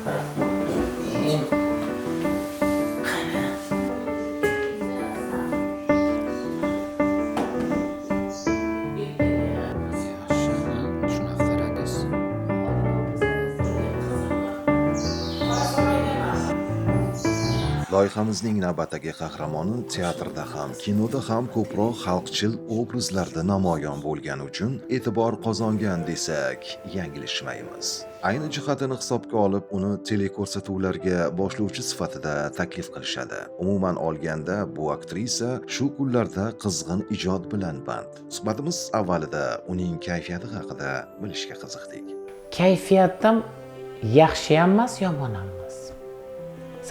Yaxshi, shunaqa qaradingiz. Loyihamizning navbatdagi qahramoni teatrda ham, kinoda ham ko'proq xalqchil obrazlarda namoyon bo'lgani uchun e'tibor qozongan desak, yanglishmaymiz. Ayni jihatini hisobga olib, uni teleko'rsatuvlarga boshlovchi sifatida taklif qilishadi. Umuman olganda, bu aktrisa shu kunlarda qizg'in ijod bilan band. Suhbatimiz avvalida uning kayfiyati haqida bilishga qiziqdik. Kayfiyatim yaxshi ham emas, yomon ham emas.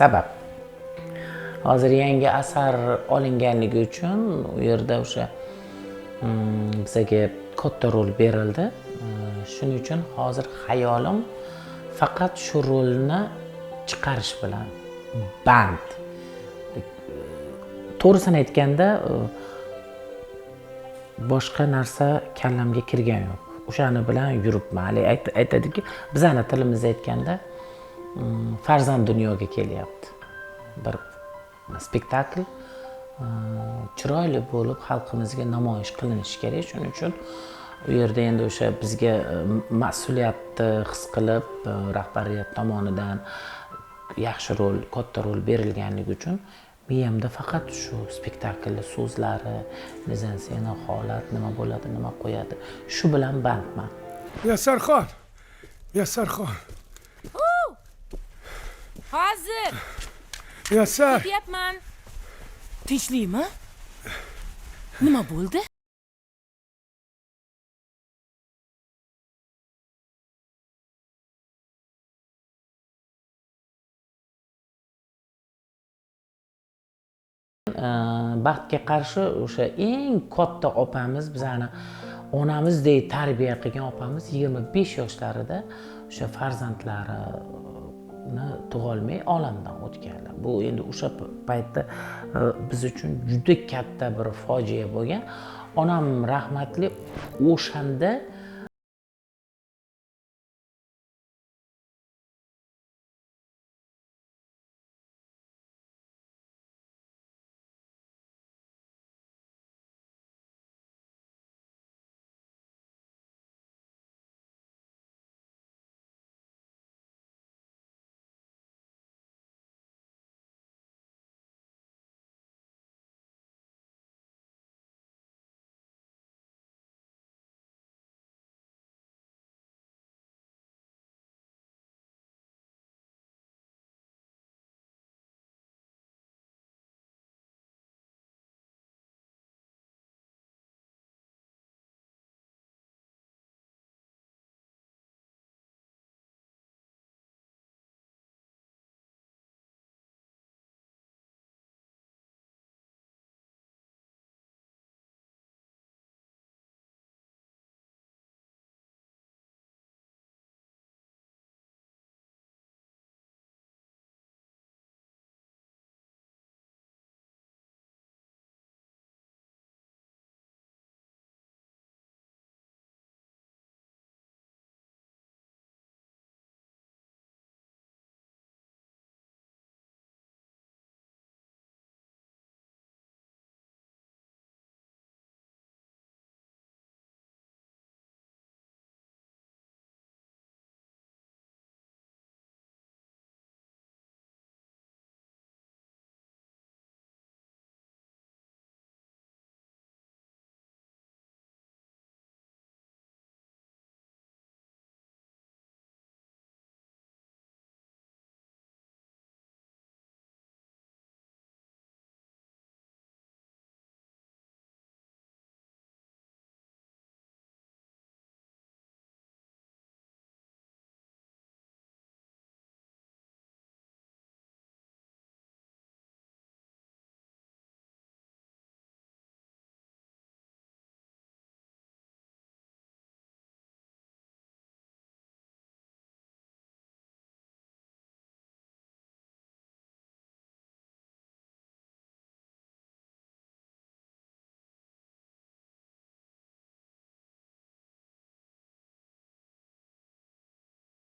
Sabab, hozir yangi asar olinganligi uchun u yerda o'sha bizaga katta rol berildi. Shuning uchun hozir xayolim faqat shu rolni chiqarish bilan band. To'g'risini aytganda, boshqa narsa kallamga kirgan yo'q. O'shani bilan yuribman. Hali aytadiki, bizani tilimizda aytganda, farzand dunyoga kelyapti. Bir spektakl chiroyli bo'lib xalqimizga namoyish qilinishi kerak. Shuning uchun u yerda endi o'sha bizga mas'uliyatni his qilib, rahbariyat tomonidan yaxshi rol, katta rol berilganligi uchun miyamda faqat shu spektaklni so'zlari, mizansena, holat, nima bo'ladi, nima qo'yadi, shu bilan bandman. Muyassarxon, Muyassarxon. Hozir. Muyassar. Ketyapman. Tinchlikmi? Nima bo'ldi? Baxtga qarshi o'sha eng katta opamiz, bizani onamizdek tarbiya qilgan opamiz 25 yoshlarida o'sha farzandlarini tug'olmay olamdan o'tganlar. Bu endi o'sha paytda biz uchun juda katta bir fojia bo'lgan. Onam rahmatli o'shanda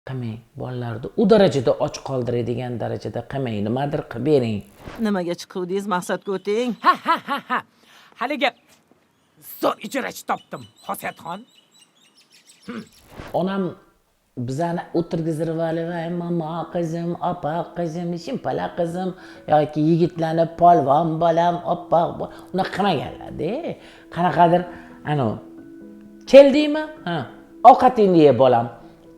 Qilmang bolalarni, u darajada och qoldiradigan darajada qilmang, nimadir qilib bering. Nimaga chiquvdingiz, maqsadga o'ting. Ha ha ha ha, haligi zo'r ijarachi topdim, Xosiyatxon. Onam bizani o'tirgizib olib, "Voy mama qizim, opa qizim, shimpala qizim" yoki yigitlarni polvon bolam, oppoq, unaqa qilmaganlarda. Qanaqadir anavi, keldingmi, ha, ovqatingni ye bolam,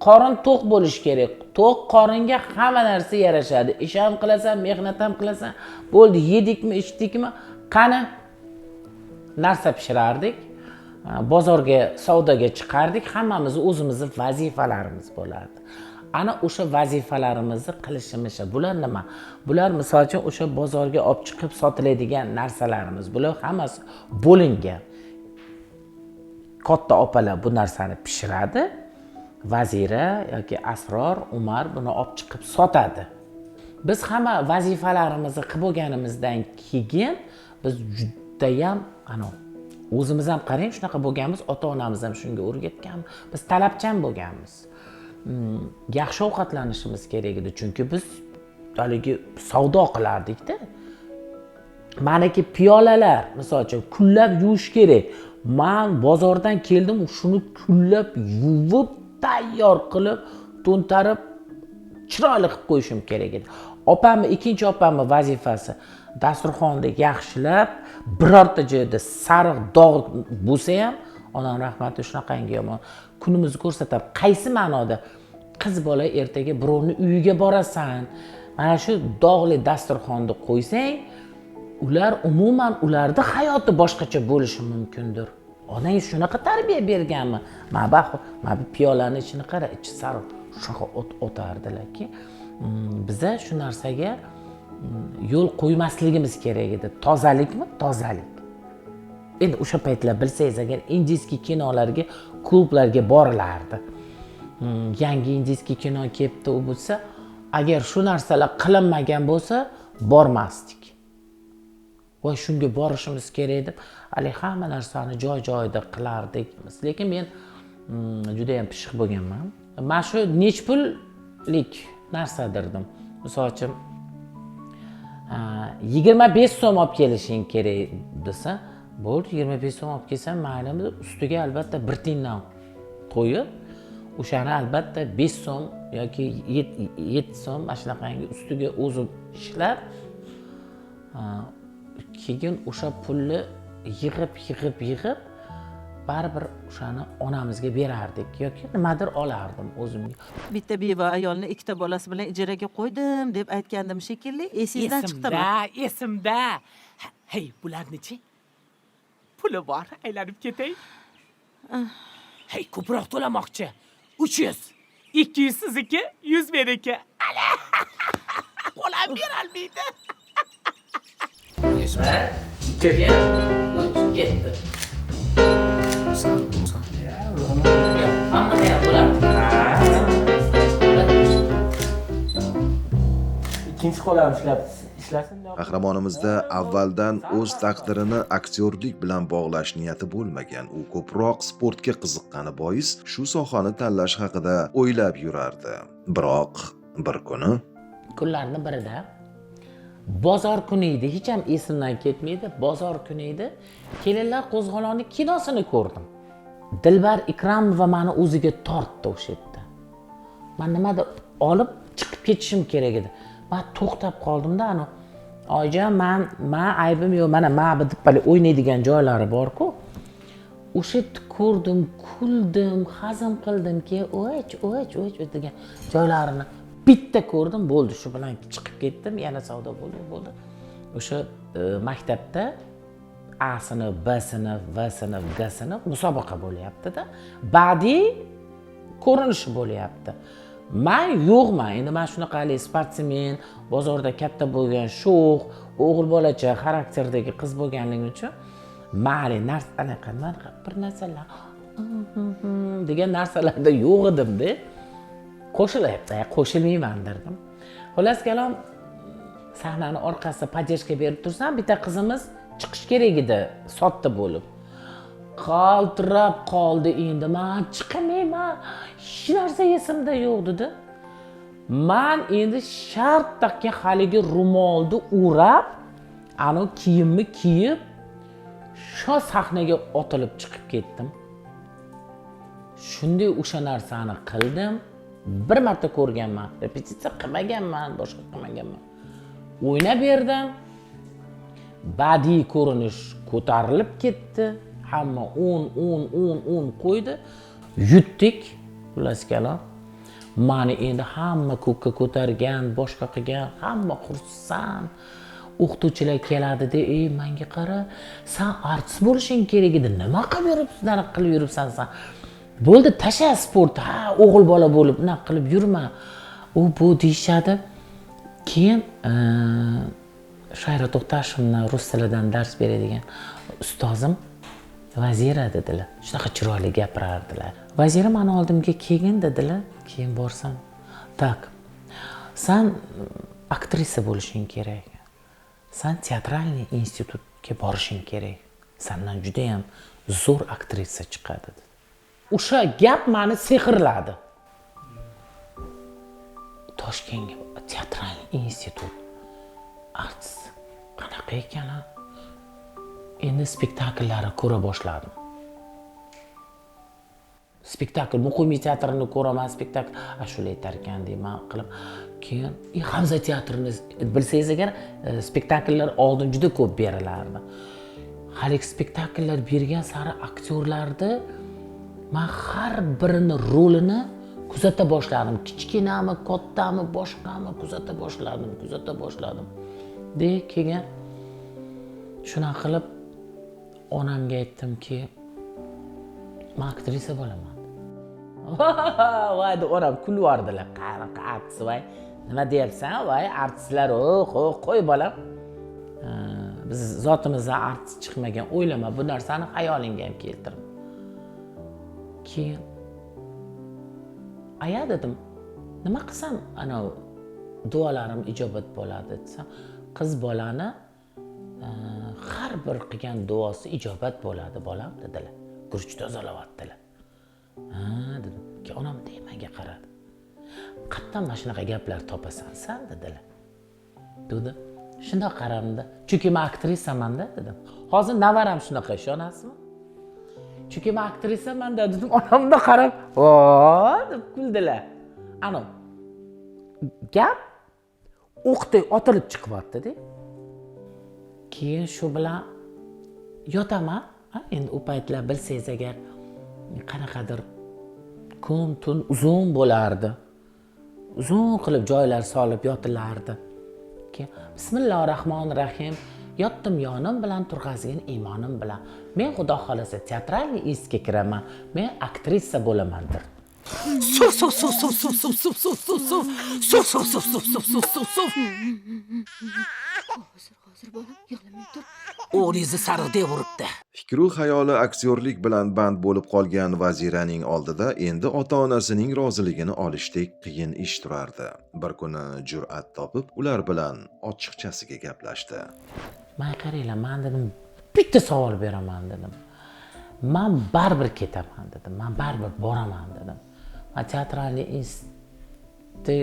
qorin to'q bo'lishi kerak, to'q qoringa hamma narsa yarashadi, ish ham qilasan, mehnat ham qilasan. Bo'ldi, yedikmi, ichdikmi, qani narsa pishirardik, bozorga savdoga chiqardik. Hammamizni o'zimizni vazifalarimiz bo'lardi. Ana o'sha vazifalarimizni qilishimiz. Bular nima? Bular misol uchun o'sha bozorga olib chiqib sotiladigan narsalarimiz, bular hammasi bo'lingan. Katta opalar bu narsani pishiradi, Vazira yoki Asror, Umar buni olib chiqib sotadi. Biz hamma vazifalarimizni qilib bo'lganimizdan keyin biz judayam anavi o'zimiz ham, qarang, shunaqa bo'lganmiz, ota onamiz ham shunga o'rgatgan, biz talabchan bo'lganmiz. Yaxshi ovqatlanishimiz kerak edi, chunki biz haligi savdo qilardikda. Maniki piyolalar misol uchun kunlab yuvish kerak. Man bozordan keldim, shuni kunlab yuvib, tayyor qilib, to'ntarib, chiroyli qilib qo'yishim kerak edi. Opamni, ikkinchi opamni vazifasi dasturxonni yaxshilab, birorta joyda sariq dog' bo'lsa ham, onam rahmatli shunaqangi yomon kunimizni ko'rsatadi. Qaysi ma'noda? Qiz bola ertaga birovni uyiga borasan, mana shu dog'li dasturxonni qo'ysang, ular umuman ularda hayoti boshqacha bo'lishi mumkindir. Onang shunaqa tarbiya berganmi? Mana bu piyolani ichini qara, ichi sariq, shunaqa o't o'tardilarki, biza shu narsaga yo'l qo'ymasligimiz kerak edi. Tozalikmi? Tozalik. Endi o'sha paytlar bilsangiz agar, индийский kinolarga, klublarga borilardi. Yangi индийский kino kelibdi, u bo'lsa, agar shu narsalar qilinmagan bo'lsa, bormasdik. Voy, shunga borishimiz kerak deb haligi hamma narsani joy joyida qilardik. Lekin men judayam pishiq bo'lganman. Mana shu nech pullik narsa derdim. Misol uchun, 25 so'm olib kelishing kerak desa, bo'ldi, 25 so'm olib kelsam maylimi deb, ustiga albatta bir tiyindan qo'yib, o'shani albatta 5 so'm yoki 7 so'm, mana shunaqangi ustiga o'zim ishlab, keyin o'sha pulni yig'ib, yig'ib, yig'ib, baribir o'shani onamizga berardik yoki nimadir olardim o'zimga. Bitta beva ayolni ikkita bolasi bilan ijaraga qo'ydim deb aytgandim shekilli, esingizdan chiqdimi? Esimda, esimda. Hey, bularnichi? Puli bor, aylanib ketay. Hey, ko'proq to'lamoqchi. 300. 200 sizniki, 100 meniki. Ala! Qo'lam berolmaydi. Bir, ikki, uch, ketdi. San, san. Hamma ham bo'ladi. Ikkinchi qo'l ham ishlab ishlasin. Qahramonimizda avvaldan o'z taqdirini aktyorlik bilan bog'lash niyati bo'lmagan. U ko'proq sportga qiziqqani bois shu sohani tanlash haqida o'ylab yurardi. Biroq bir kuni Kunlarni birida, bozor kuni edi, hech ham esimdan ketmaydi. Bozor kuni edi. Kelinlar qo'zg'oloni kinosini ko'rdim. Dilbar Ikromova mani o'ziga tortdi o'sha yerda. Man nimadir olib chiqib ketishim kerak edi. Man to'xtab qoldimda, ani oyijon, man aybim yo'q, mana bu deb haligi o'ynaydigan joylari bor-ku. O'sha yerda ko'rdim, kuldim, hazm qildim, keyin o'ch, o'ch, o'ch degan joylarini bitta ko'rdim, bo'ldi, shu bilan chiqib ketdim, yana savdo bo'ldi, bo'ldi. O'sha maktabda A sinf, B sinf, V sinf, G sinf musobaqa bo'lyapti-da. Badiiy ko'rinishi bo'lyapti. Man yo'qman. Endi man shunaqa haligi sportsmen, bozorda katta bo'lgan, sho'x, o'g'il bolacha xarakterdagi qiz bo'lganligim uchun man haligi narsa anaqa anaqa bir narsalar degan narsalarda yo'q edimda. Qo'shilyapti, qo'shilmayman derdim. Xullas kalom, sahnani orqasida поддержка berib tursam, bitta qizimiz chiqish kerak edi, sotdi bo'lib. Qaltirab qoldi endi. Man chiqamayman, hech narsa esimda yo'q dedi. Man endi shart taqqan haligi ro'molni o'rab, anavi kiyimni kiyib, shu sahnaga otilib chiqib ketdim. Shunday o'sha narsani qildim. Bir marta ko'rganman, repetitsiya qilmaganman, boshqa qilmaganman. O'ynab berdim. Badiiy ko'rinish ko'tarilib ketdi. Hamma 10 10 10 10 qo'ydi. Yutdik, xullas kalom. Mani endi hamma ko'kka ko'targan, boshqa qilgan, hamma xursand. O'qituvchilar keladi-da, "Ey, menga qara, san artist bo'lishing kerak edi. Nima qilib yuribsan, anaqa qilib yuribsan san? Bo'ldi, tasha sport, ha, o'g'il bola bo'lib unaqa qilib yurma." U bu deyishadi. Keyin Shayra To'xtashevna rus tilidan dars beradigan ustozim Vazira dedilar. Shunaqa chiroyli gapirardilar. Vazira mani oldimga kelgin dedilar. Keyin borsam, "Tak, san aktrisa bo'lishing kerak. San teatralniy institutga borishing kerak. Sandan juda ham zo'r aktrisa chiqadi" dedi. O'sha gap meni sehrladi. Toshkentga teatralniy institut, artist qanaqa ekan? Endi spektakllarni ko'ra boshladim. Spektakl Muqimiy teatrini ko'raman, spektakl ashula aytar ekan deyman qilib. Keyin Hamza teatrini bilsangiz agar, spektakllar oldin juda ko'p berilardi. Haligi spektakllar bergan sari aktyorlarni man har birini rolini kuzata boshladim. Kichkinami, kattami, boshqami kuzata boshladim. De keyin shunaqa qilib onamga aytdimki, man aktrisa bo'laman. Voy deb onam kulib yubordilar. Qanaqa artist, voy, nima deyapsan, voy artistlar, o'h, qo'y bolam. Biz zotimizdan artist chiqmagan, o'ylama, bu narsani xayolingga ham keltirma. Keyin aya dedim, nima qilsam ana duolarim ijobat bo'ladi desam, qiz bolani har bir qilgan duosi ijobat bo'ladi bolam dedilar. Guruch tozalayaptilar. Ha dedim. Keyin onam menga qaradi. Qayerdan mana shunaqa gaplar topasan san dedilar. Dedi. Shundoq qaramda, chunki men aktrisaman-da dedim. Hozir navaram shunaqa, ishonasizmi? Chunki men aktrisaman-da dedim. Onamda qarab, "O" deb kuldilar. Ana gap o'qday otilib chiqyapti-da. Keyin shu bilan yotaman. Endi u paytlar bilsangiz agar qanaqadir kun tun uzun bo'lardi. Uzun qilib joylar solib yotilardi. Keyin bismillahirrohmanirrohim, yotdim yonim bilan, turg'azgin iymonim bilan. Men xudo xolasa teatralniy institutga kiraman. Men aktrisa bo'laman dir. Suv suv suv suv suv suv suv suv suv suv suv suv suv suv suv suv suv suv. Hozir, hozir bolam, yig'lamay tur. O'g'lingizni sariq dev uribdi. Fikru xayoli aktyorlik bilan band bo'lib qolgan Vaziraning oldida endi ota-onasining roziligini olishdek qiyin ish turardi. Bir kuni jur'at topib, ular bilan ochiqchasiga gaplashdi. Men qaranglar, men dedim, bitta savol beraman dedim. Men baribir ketaman dedim. Men baribir boraman dedim. Men teatralniy institutni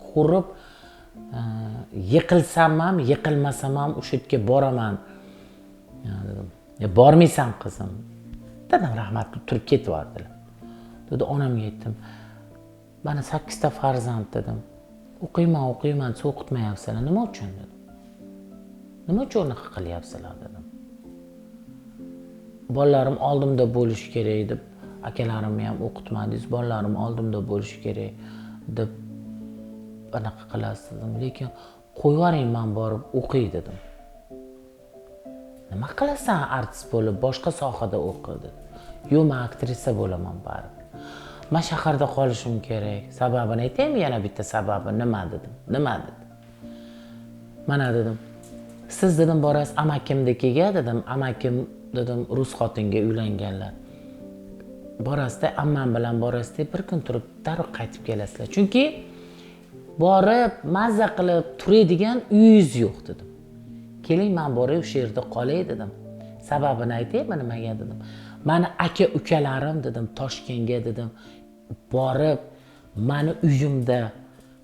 ko'rib, yiqilsam ham, yiqilmasam ham o'sha yerga boraman dedim. Bormaysan qizim. Dadam rahmat deb turib ketib yubordilar. Dedi, onamga aytdim. Mana 8 ta farzand dedim. O'qiyman, o'qiyman, desa o'qitmayapsizlar. Nima uchun dedim. Nima uchun unaqa qilyapsizlar dedim. Bolalarim oldimda bo'lishi kerak deb, akalarimni ham o'qitmadingiz, bolalarim oldimda bo'lishi kerak deb anaqa qilasiz dedim. Lekin qo'yib yuboring, men borib o'qiy dedim. Nima qilasan artist bo'lib, boshqa sohada o'qi dedi. Yo'q, men aktrisa bo'laman baribir. Men shaharda qolishim kerak. Sababini aytaymi, yana bitta sababi nima dedim. Nima dedim. Mana dedim. Siz dedim borasiz amakimnikiga dedim, amakim dedim rus xotinga uylanganlar. Borasizda ammam bilan borasizda bir kun turib darrov qaytib kelasizlar. Chunki borib mazza qilib turadigan uyingiz yo'q dedim. Keling, men boray o'sha yerda qolay dedim. Sababini aytaymi nimaga dedim. Mani aka ukalarim dedim Toshkentga dedim borib mani uyimda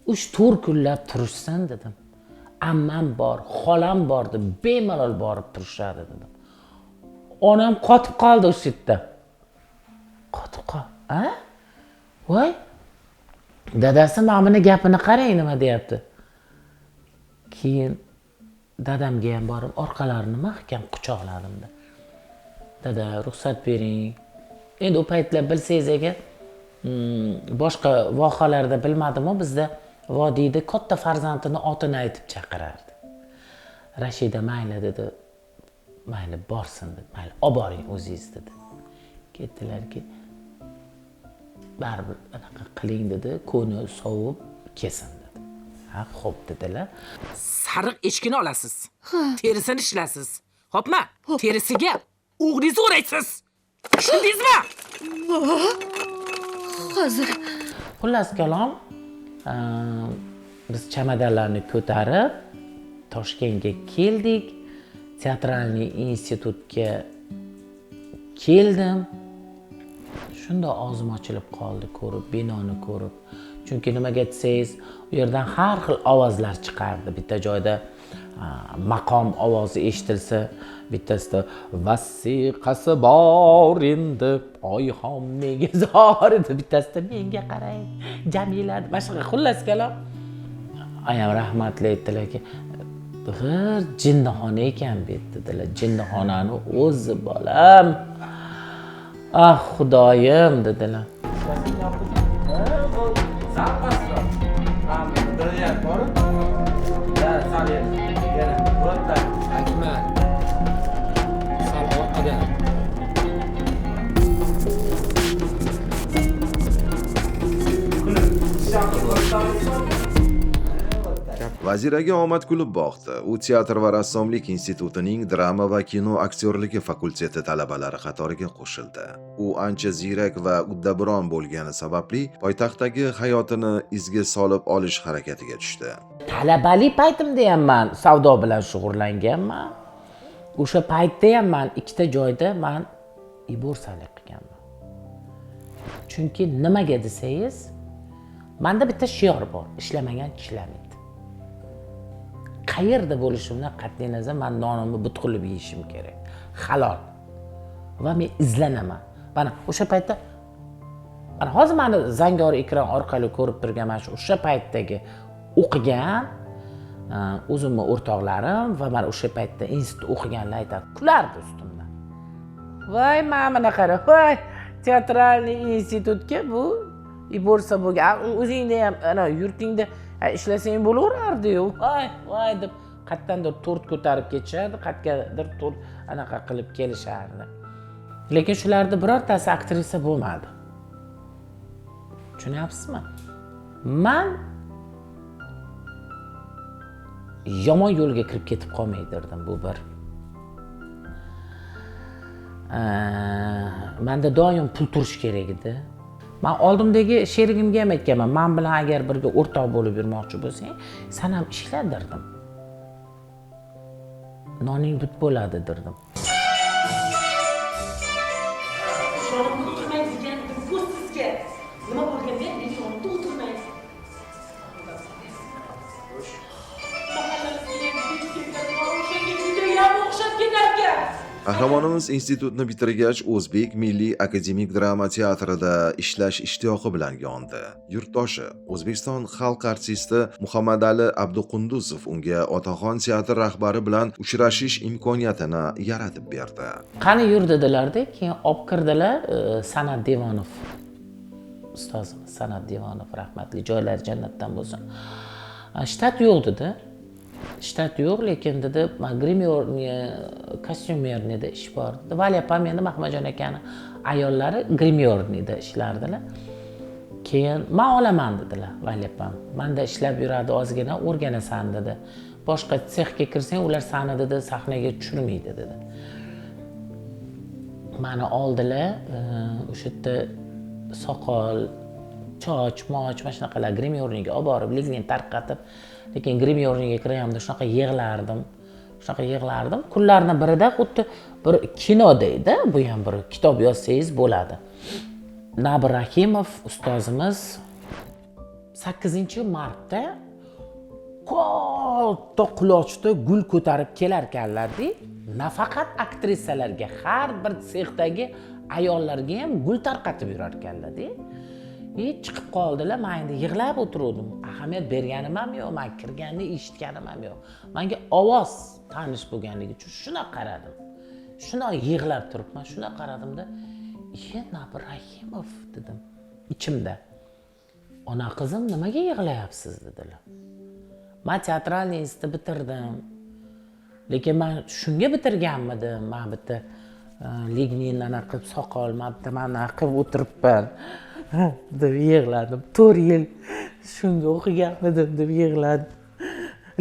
3-4 kunlab turishsin dedim. Ammam bor, xolam bor deb bemalol borib turishadi dedim. Onam qotib qoldi o'sha yerda. Qotib qol. A? Voy. Dadasi mana buni gapini qarang nima deyapti. Keyin dadamga ham borib orqalarini mahkam quchoqladim-da. Dada, ruxsat bering. Endi u paytlar bilsangiz agar boshqa vohalarda bilmadim-u, bizda vodiyda katta farzandini otini aytib chaqirardi. Rashida mayli dedi. Mayli borsin dedi. Mayli olib boring o'zingiz dedi. Ketdilarki, baribir anaqa qiling dedi, ko'ni sovib kelsin dedi. Ha, xo'p dedilar. Sariq echkini olasiz. Terisini ishlasiz. Xo'pmi? Terisiga o'g'ringizni o'raysiz. Tushundingizmi? Hozir. Xullas kalom, biz chamadanlarni ko'tarib Toshkentga keldik. Teatralniy institutga keldim. Shunda og'zim ochilib qoldi ko'rib, binoni ko'rib. Chunki nimaga desangiz, u yerdan har xil ovozlar chiqardi. Bitta joyda maqom ovozi eshitilsa, bittasida vasiqasi bor endi, oyxon menga zor edi, bittasida menga qarang, Jamila, boshqa. Xullas kalom, ayam rahmatli aytdilarki, bir jinnixona ekan bu dedilar. Jinnixonani o'zi bolam. Ah Xudoyim dedilar. Akmal. Sal orqada. Vaziraga omad kulib boqdi. U teatr va rassomlik institutining drama va kino aktyorligi fakulteti talabalari qatoriga qo'shildi. U ancha ziyrak va uddaburon bo'lgani sababli poytaxtdagi hayotini izga solib olish harakatiga tushdi. Talabalik paytimda ham man savdo bilan shug'ullanganman. O'sha paytda ham man ikkita joyda man iborsalik qilganman. Chunki nimaga desangiz, menda bitta shior bor: ishlamagan tishlamaydi. Qayerda bo'lishimdan qat'iy nazar men nonimni but qilib yeyishim kerak. Halol. Va men izlanaman. Mana o'sha paytda, mana hozir meni zangor ekran orqali ko'rib turgan mana shu o'sha paytdagi o'qigan o'zimni o'rtoqlarim va mana o'sha paytda institut o'qiganlar aytadi, kulardi ustimdan. Voy, mana buni qara, voy, teatralniy institutga bu iborsa bo'lgan, o'zingda ham ana yurtingda ishlasang bo'laverardi-yu, voy, voy deb qayerdandir tort ko'tarib ketishardi, qayergadir tort anaqa qilib kelishardi. Lekin shularni birortasi aktrisa bo'lmadi. Tushunyapsizmi? Man yomon yo'lga kirib ketib qolmay derdim, bu bir. Menda doim pul turish kerak edi. Men oldimdagi sherigimga ham aytganman, men bilan agar birga o'rtoq bo'lib yurmoqchi bo'lsang, sen ham ishla derdim. Noning but bo'ladi derdim. Yonimda o'tirmaysiz degan bu sizga. Nima bo'lganda ham meni yonimda o'tirmaysiz. Qahramonimiz institutni bitirgach, O'zbek Milliy akademik drama teatrida ishlash ishtiyoqi bilan yondi. Yurtdoshi, O'zbekiston xalq artisti Muhammadali Abduqunduzov unga Otaxon teatr rahbari bilan uchrashish imkoniyatini yaratib berdi. Qani yur dedilar-da, keyin olib kirdilar San'at Devonov ustozimiz, San'at Devonov rahmatli, joylari jannatdan bo'lsin. Shtat yo'q dedi. Shtat yo'q, lekin dedi, grimyorni, kostyumernida ish bor dedi. Vali opam endi Mahmajon akani ayollari grimyornida ishlardilar. Keyin men olaman dedilar Vali opam. Menda ishlab yuradi, ozgina o'rganasan dedi. Boshqa sexga kirsang, ular seni dedi sahnaga tushirmaydi dedi. Meni oldilar, o'sha yerda soqol, choch, moch, mana shunaqalar grimyorniga olib borib, ligni tarqatib, lekin grimyorniga kirganimda shunaqa yig'lardim, Shunaqa yig'lardim. Kunlarni birida xuddi bir kinodayda, bu ham bir kitob yozsangiz bo'ladi. Nabi Rahimov ustozimiz 8-martda katta qulochda gul ko'tarib kelarkanlar-da. Nafaqat aktrisalarga, har bir sexdagi ayollarga ham gul tarqatib yurarkanlar-da. Chiqib qoldilar, men endi yig'lab o'tirdim. Ahamiyat berganim ham yo'q, men kirganini eshitganim ham yo'q. Menga ovoz tanish bo'lganligi uchun shuna qaradim. Shuna yig'lab turibman, shuna qaradimda, "Iye, Nabi Rahimov" dedim ichimda. "Ona qizim, nimaga yig'layapsiz?" dedilar. Men teatralniy institutni bitirdim. Lekin men shunga bitirganmidim. Men bitta lignin ana qilib soqol, men bitta mana qilib o'tiribman deb yig'ladim. 4 yil shunga o'qiganmidim deb yig'ladim.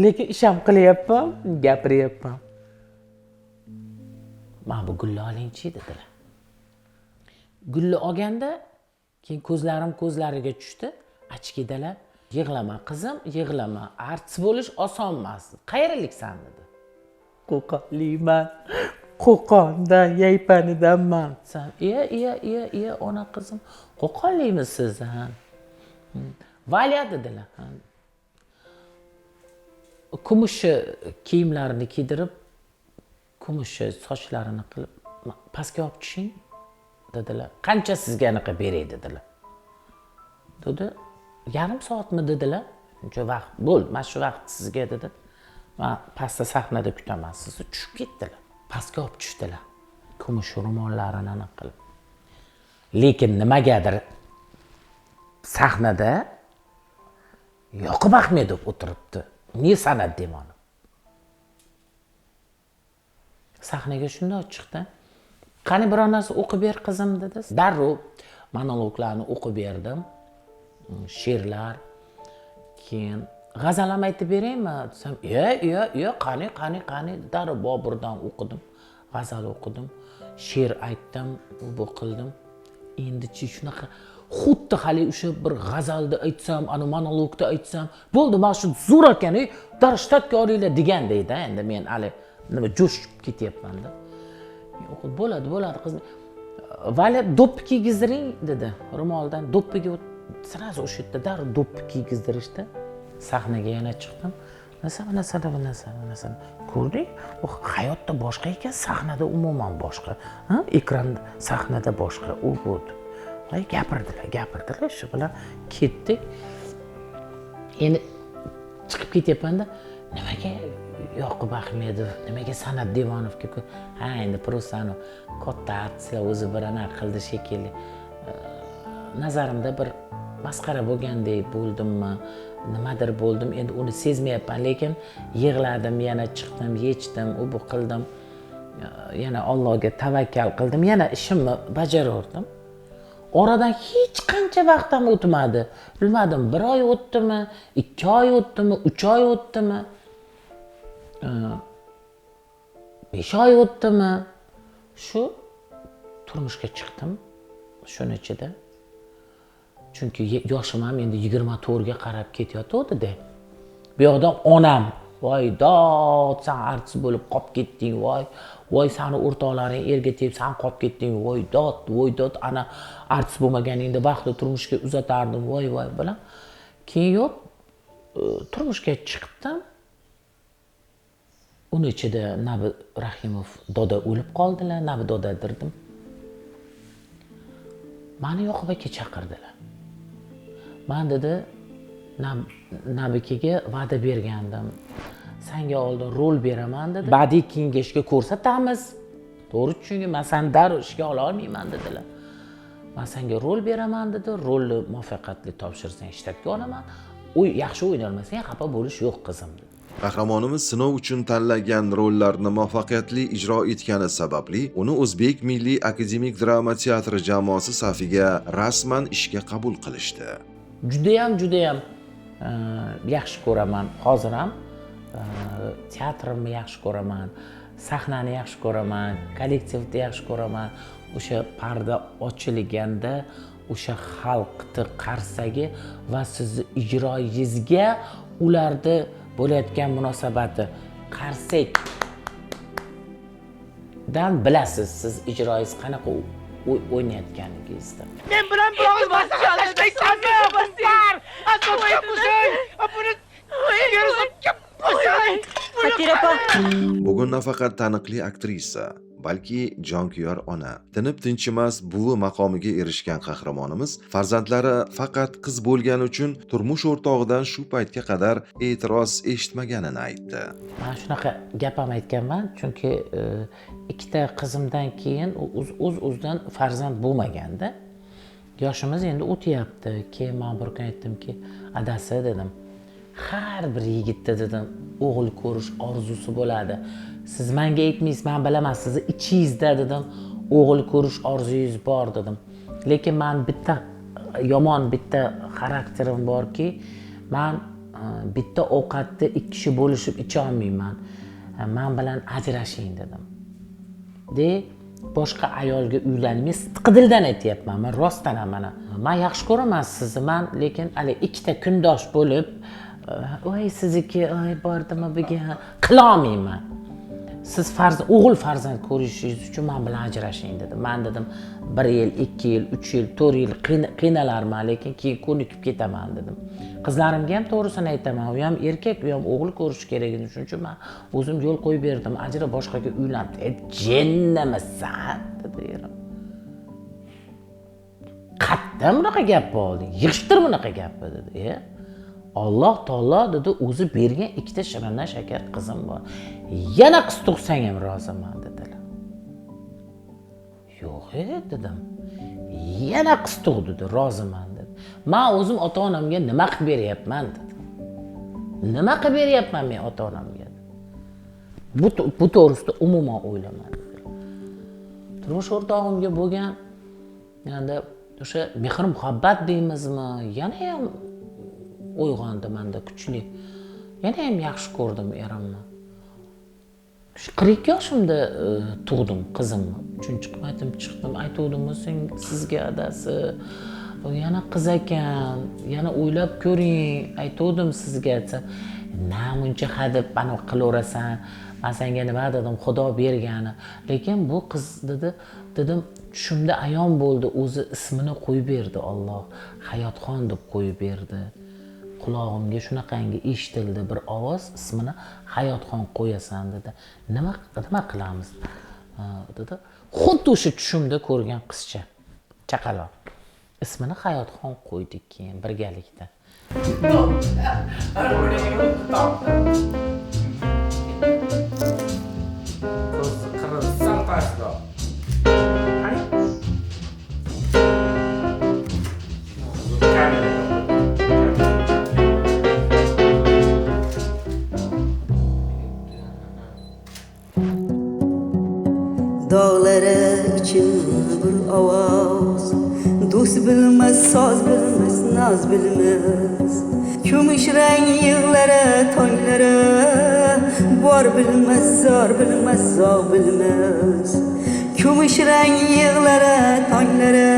Lekin ish ham qilyapman, gapiryapman. "Mana bu gulni olingchi" dedilar. Gulni olganda keyin ko'zlarim ko'zlariga tushdi. Ochkidalar, "Yig'lama qizim, yig'lama. Artist bo'lish oson emas. Qayerliksan?" dedi. Qo'qonlikman. Qo'qondan, Yaypanidanman. Desam, "Iya, iya, iya, iya, ona qizim, Qo'qonlikmisiz?" Ha. "Valya" dedilar. Kumush kiyimlarini kiydirib, kumush sochlarini qilib, "Pastga olib tushing" dedilar. "Qancha sizga anaqa beray?" dedilar. Dedi, "Yarim soatmi?" dedilar. "Shuncha vaqt bo'ldi, mana shu vaqt sizga" dedi. "Men pastda sahnada kutaman sizni." Tushib ketdilar. Pastga olib tushdilar. Kumush ro'mollarini anaqa qilib. Lekin nimagadir sahnada Yoqub Ahmedov o'tiribdi. Ne san'at demoni. Sahnaga shunday chiqdi. "Qani biror narsa o'qib ber qizim" dedi. Darrov monologlarni o'qib berdim. She'rlar. Keyin g'azal ham aytib beraymi desam, "Iya, iya, iya, qani, qani, qani." Darrov Boburdan o'qidim. G'azal o'qidim, she'r aytdim, bu qildim. Endichi shunaqa xuddi hali o'sha bir g'azalni aytsam, ana monologni aytsam, bo'ldi, mana shu zo'r ekan, darrov shtatga olinglar degandek-da, endi men hali nima jo'shib ketyapman-da. O'qib bo'ladi, bo'ladi qizim. "Valya, do'ppi kiygizdiring" dedi. Ro'moldan do'ppiga sразу o'sha yerda darrov do'ppi kiygizdirishdi. Sahnaga yana chiqdim. Narsa, narsa, narsa. Ko'rdik, u hayotda boshqa ekan, sahnada umuman boshqa. Ha, ekranda, sahnada boshqa. U bu. Voy, gapirdilar, gapirdilar, shu bilan ketdik. Endi chiqib ketyapman-da, nimaga Yoqub Ahmedov, nimaga San'at Devonovga? Ha, endi просто katta artistlar o'zi bir anaqa qildi shekilli. Nazarimda bir masxara bo'lgandek bo'ldimmi, nimadir bo'ldim, endi uni sezmayapman, lekin yig'ladim, yana chiqdim, yechdim, u bu qildim. Yana Allohga tavakkal qildim, yana ishimni bajaraverdim. Oradan hech qancha vaqt ham o'tmadi. Bilmadim, 1 oy o'tdimi, 2 oy o'tdimi, 3 oy o'tdimi, 5 oy o'tdimi? Shu turmushga chiqdim shuni ichida. Chunki yoshim ham endi 24 ga qarab ketayotgandi-da. Bu yoqdan onam, "Voy dod, sen artist bo'lib qolib ketding, voy, voy seni o'rtoqlaring erga tegib sen qolib ketding, voy dod, voy dod, ana artist bo'lmaganingda vaqtli turmushga uzatardim, voy voy" bilan. Keyin yo'q, turmushga chiqdim. Uni ichida Nabi Rahimov doda o'lib qoldilar, Nabi doda dirdim. Meni Yoqub aka chaqirdilar. Men dedi, Nabikaga va'da bergandim. Senga oldin rol beraman dedi. Badiiy kengashga ko'rsatamiz. To'g'ri tushungin, men seni darrov ishga ola olmayman dedilar. Men senga rol beraman dedi. Rolni muvaffaqiyatli topshirsang shtatga olaman. U yaxshi o'ynalmasang xafa bo'lish yo'q qizim dedi. Qahramonimiz sinov uchun tanlagan rollarni muvaffaqiyatli ijro etgani sababli uni O'zbek Milliy akademik drama teatri jamoasi safiga rasman ishga qabul qilishdi. Judayam, judayam yaxshi ko'raman. Hozir ham teatrimni yaxshi ko'raman, sahnani yaxshi ko'raman, kollektivni yaxshi ko'raman. O'sha parda ochilganda o'sha xalqni qarsagi va sizni ijroyingizga ularni bo'layotgan munosabati, qarsak Dan bilasiz siz ijroyingiz qanaqa o'ynayotganingizni. Men bilan biroz maslahatlashmaysanmi? Xatira opa. Bugun nafaqat taniqli aktrisa, balki jonkuyar ona, tinib tinchimas buvi maqomiga erishgan qahramonimiz farzandlari faqat qiz bo'lgani uchun turmush o'rtog'idan shu paytga qadar e'tiroz eshitmaganini aytdi. Man shunaqa gap ham aytganman, chunki ikkita qizimdan keyin o'z-o'zidan farzand bo'lmaganda yoshimiz endi o'tyapti. Keyin man bir kun aytdimki, adasi dedim, har bir yigitda dedim o'g'il ko'rish orzusi bo'ladi. Siz menga aytmaysiz, men bilaman, sizni ichingizda dedim o'g'il ko'rish orzungiz bor dedim. Lekin men bitta yomon bitta xarakterim borki, men bitta ovqatni ikki kishi bo'lishib icha olmayman. Men bilan ajrashing dedim. De boshqa ayolga uylanmay, sidqidildan aytyapman, men rostdan ham mana. Men yaxshi ko'raman sizni, men lekin hali ikkita kundosh bo'lib, voy sizniki, oy bordimi bugun qila olmayman. Siz o'g'il farzand ko'rishingiz uchun men bilan ajrashing dedim. Men dedim 1 yil, 2 yil, 3 yil, 4 yil qiynalarman, lekin keyin ko'nikib ketaman dedim. Qizlarimga ham to'g'risini aytaman, u ham erkak, u ham o'g'il ko'rishi kerak edi. Shuning uchun men o'zim yo'l qo'yib berdim. Ajra boshqaga uylanib, jinnimisan dedi erim. Qayerdan bunaqa gap olding? Yig'ishtir bunaqa gapni dedi. Alloh taolo dedi o'zi bergan ikkita shirindan shakar qizim bor. Yana qiz tug'sang ham roziman dedilar. Yo'q, dedim. Yana qiz tug' dedi, roziman dedi. Men o'zim ota-onamga nima qilib beryapman dedi. Nima qilib beryapman men ota-onamga? Bu to'g'risida umuman o'ylamadim. Turmush o'rtog'imga bo'lgan endi o'sha mehr-muhabbat deymizmi, yana ham uyg'ondi menda kuchli. Yana ham yaxshi ko'rdim erimni. Shu 42 yoshimda tug'dim qizimni. 3-chi marta chiqdim, aytuvdimmi sizga adasi, yana qiz ekan, yana o'ylab ko'ring, aytuvdim sizga desam, na muncha hadeb ana qilaverasan, men senga nima dedim, Xudo bergani. Lekin bu qiz dedi, dedim tushimda ayon bo'ldi, o'zi ismini qo'yib berdi Alloh, Hayotxon deb qo'yib berdi. Qulog'imga shunaqangi eshitildi bir ovoz, ismini Hayotxon qo'yasan dedi. Nima qilamiz dedi. Xuddi o'sha tushimda ko'rgan qizcha, chaqaloq. Ismini Hayotxon qo'ydik keyin birgalikda. Dağlara için bir ovoz, do'st bilmez, soz bilmez, noz bilmez. Kumush rang yig'lara, tonglari, bor bilmez, zor bilmez, zog' bilmez. Kumush rang yig'lara, tonglari,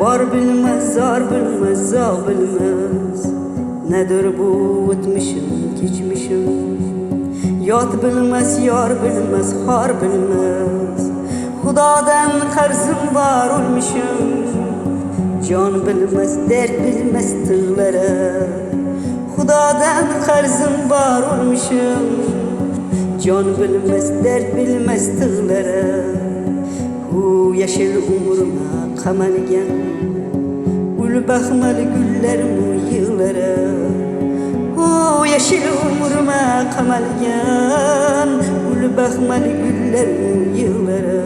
bor bilmez, zor bilmez, zog' bilmez. Nedir bu o'tmishim, kechmishim? Yot bilmez, yor bilmez, xor bilmez. Xudodan qarzim bor o'lmishim. Jon bilmez, dard bilmez tig'lari. Xudodan qarzim bor o'lmishim. Jon bilmez, dard bilmez tig'lari. Hu yashil umrima qamalgan, ul baxmal gullarim yig'lari. Hu yashil umrima qamalgan, ul baxmal gullarim yig'lari.